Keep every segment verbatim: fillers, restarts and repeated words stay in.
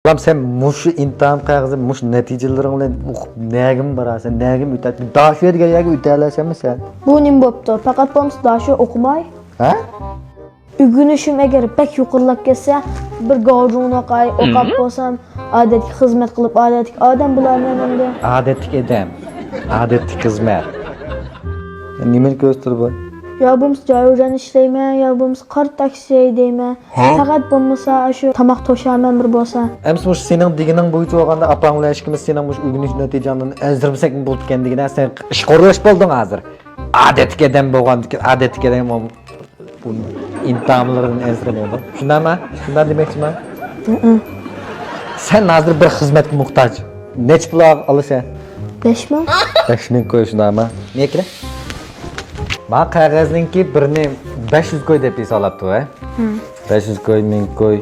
بالام، سەن مۇشۇ ئىمتىھان قەغىزى، مۇشۇ نەتىجىلىرىڭ بىلەن ئوقۇپ نەگىمۇ بارارسەن، نەگىمۇ ئۆتەتتىڭ؟ داشۆ دېگەن يەرگە ئۆتەلەيسەنمۇ سەن؟ بۇ نېمە بوپتۇ؟ پەقەت بولمىسا داشۆ ئوقۇماي. ھە؟ ئۆگىنىشىم ئەگەر بەك يۇقىرىلاپ كەتسە، بىر گاۋجۇڭنى ئوقاي، ئوقاپ بولسام، ئادەتتىكى خىزمەت قىلىپ، ئادەتتىكى ئادەم بولارمەن ئەمدى. ئادەتتىكى ئادەم. ئادەتتىكى خىزمەت. نېمىنى كۆرسىتىدۇ بۇ؟ يا بولمىسا جايۋۇجان ئىشلەيمەن، يا بولمىسا قارا تاكسى ھەيدەيمەن. ھە؟ پەقەت بولمىسا ئاشۇ تاماق توشۇرىمەن بىر بولسا. ئەمسە مۇشۇ سېنىڭ دېگىنىڭ بويىچە بولغاندا، ئاپاڭ بىلەن ئىككىمىز سېنىڭ مۇشۇ ئۆگىنىش نەتىجەڭدىن ئەنسىرىمىسەكمۇ بولىدىكەن دېگىنە، سەن ئىشقا ئورۇنلاشىپ بولدۇڭ ھازىر. ئادەتتىكى ئادەم بولغاندىكىن، ئادەتتىكى ئادەم بول-، بۇ ئىمتىھانلىرىدىن ئەنسىرىمەيدۇ. شۇنداقمۇ؟ شۇنداق دېمەكچىمەن. ھىم. سەن ھازىر بىر خىزمەتكە موھتاج. نەچچە پۇل ئالىسەن؟ بەش مىڭ. بەش مىڭ كوي، شۇنداقمۇ؟ نېكىلە؟ ما قەغەزنىڭكى بىرنى بەش يۈز كوي دەپ ھېسابلاپتۇ، ھە؟ ھىم. بەش يۈز كوي، مىڭ كوي،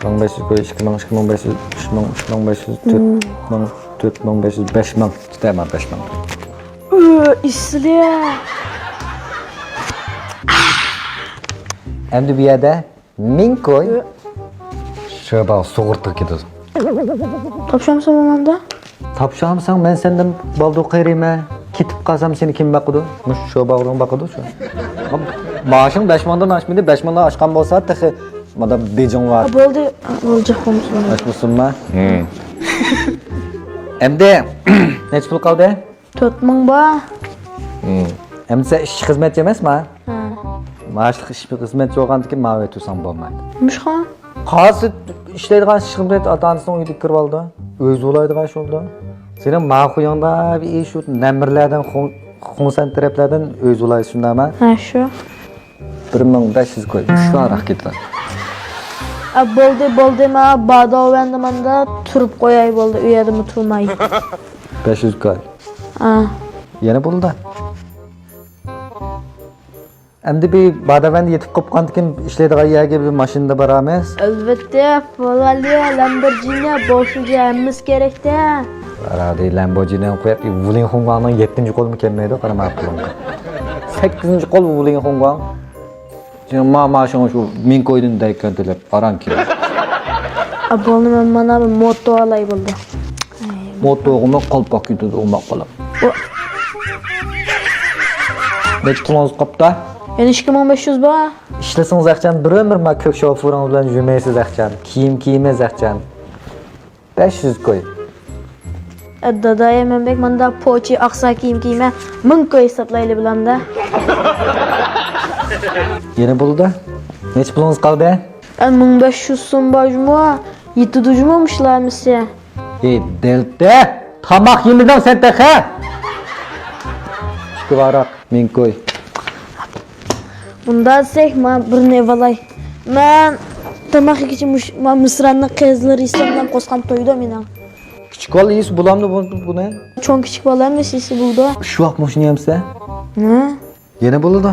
مىڭ بەش يۈز كوي، ئىككى مىڭ، ئىككى مىڭ بەش يۈز، ئۈچ مىڭ، ئۈچ مىڭ بەش يۈز، تۆت مىڭ، تۆت مىڭ بەش يۈز، بەش مىڭ. تۇتايمەن، بەش مىڭ. ئۆ، ئىسلە. ئەمدى بۇ يەردە مىڭ كوي. ئۆ. شۇ باغ سۇغۇرتىغا كېتىدۇ. تاپشۇرمىسام بولمامدۇ؟ تاپشۇرمىساڭ، مەن سەندىن بالدۇر قېرىيمەن. كېتىپ قالسام، سېنى كىم باقىدۇ؟ مۇشۇ شۇ باغرىڭ باقىدۇ، شۇ. مائاشىڭ بەش مىڭدىن ئاشمىدى، بەش مىڭدىن ئاشقان بولسا، تېخى مادا بېجىڭ بار. ھە، بولدى. بولجاق بولمىسۇن. ئاشمىسۇنما؟ ھىم. ئەمدى نەچچە پۇل قالدى؟ تۆت مىڭ بار. ھىم. ئەمدى سەن ئىشچى خىزمەتچى ئەمەسما؟ ھە. مائاشلىق ئىشچى خىزمەتچى بولغاندىكىن ماۋۇ يەردە تۇرساڭ بولمايدۇ. نېمىشقا؟ قالسا ئىشلەيدىغان ئىشچى خىزمەت ئاتا-ئانىسىنىڭ ئۆيىدە كىرىۋالىدۇ. ئۆزى بولايدىغان ئىش بولىدۇ. سېنىڭ ما خۇيۇڭدا بىر ئىش، شۇ نەمىرلەردىن، خۇڭ-، خۇڭسەن تەرەپلەردىن ئۆزى بولايدۇ، شۇنداقمۇ؟ ھە، شۇ. بىر مىڭ بەش يۈز كوي، مۇشۇ ئاران كېتىدۇ. ئە، بولدى، بولدى، ما باداۋەندە ماندا تۇرۇپ قوياي، بولدى، ئۇ يەردىمۇ تۇرماي. بەش يۈز كوي. ئا. يەنە بولدى. ئەمدى بىر باداۋەندە يېتىپ قاپقاندىكىن ئىشلەيدىغان يەرگە بىر ماشىنىدا بارامىز. ئەلۋەتتە، فېررارى، لامبورجىنى، بوشلۇجى ھەممىسى كېرەكتە. فېررارى، لامبورجىنى قويۇپ، ۋۇلىڭخۇڭگاڭنىڭ يەتتىنچى قولىمۇ كەلمەيدۇ، قارىما پۇلۇڭغا. سەككىزىنچى قول ۋۇلىڭخۇڭگاڭ. ما، ما شۇڭا شۇ مىڭ كويدىن دەيكەن تۆلەپ، ئاران كېلىدۇ. ئا، بولدى، مەن مانا بىر موتو ئالاي بولدى. موتوغىمۇ قالپاق كېتىدۇ، ئوماق بالام. ئۇ- نەچچە پۇلىڭىز قاپتا؟ يەنە ئىككى مىڭ بەش يۈز بار. ئىشلىسىڭىز ئەخچان، بىر ئۆمۈر ما كۆك شوفۇرىڭىز بىلەن يۈرمەيسىز ئەخچان. كىيىم كىيىمىز ئەخچان. بەش يۈز كوي. ئە، دادا، يا مەن بەك ماندا پوچى ئاقسا كىيىم كىيمە، مىڭ كوي ھېسابلايلى بولامدا. يەنە بولدى. نەچچە پۇلىڭىز قالدى؟ ئە، مىڭ بەش يۈز سوم بار جۇمۇ، يېتىدۇ جۇمۇ مۇشۇلار ھەممىسى. ئەي، دەلتە! تاماق يېمىدىڭ سەن تېخى! ئىككى ۋاراق، مىڭ كوي. ئۇنداق دېسەك، ما بىرنى ئېۋالاي. مەن تاماق يېگۈچى مۇش-، ما مىسراننىڭ قىزلىرى يېسەم بىلەن قوسقان تويىدۇ مېنىڭ. كىچىك بالا يېسە بولامدۇ بۇ-، بۇنى؟ چوڭ كىچىك بالا ھەممىسى يېسە بولىدۇ. شۇ ۋاقىت مۇشۇنى يەمسە؟ ھە؟ يەنە بولىدۇ.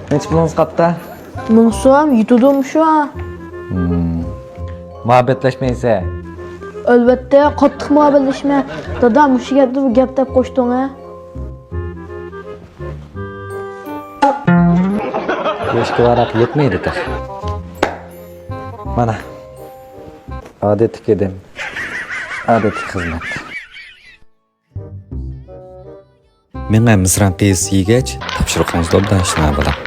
نەچچە پۇلىڭىز قاپتا؟ مىڭ سوم يېتىدۇ مۇشۇ. ھىم. مۇھەببەتلەشمەيسە؟ ئەلۋەتتە، قاتتىق مۇھەببەتلىشىمەن. دادا، مۇشۇ گەپنى بىر گەپ دەپ قوشتۇڭ، ھە؟ بۇ ئىككى ۋاراق يەتمەيدۇ تېخى. مانا. ئادەتتىكى ئادەم. ئادەتتىكى خىزمەت. مېڭە مىسران قىز يېگەچ، تاپشۇرۇقىڭىزدا ئوبدان ئىشلەڭ بالام.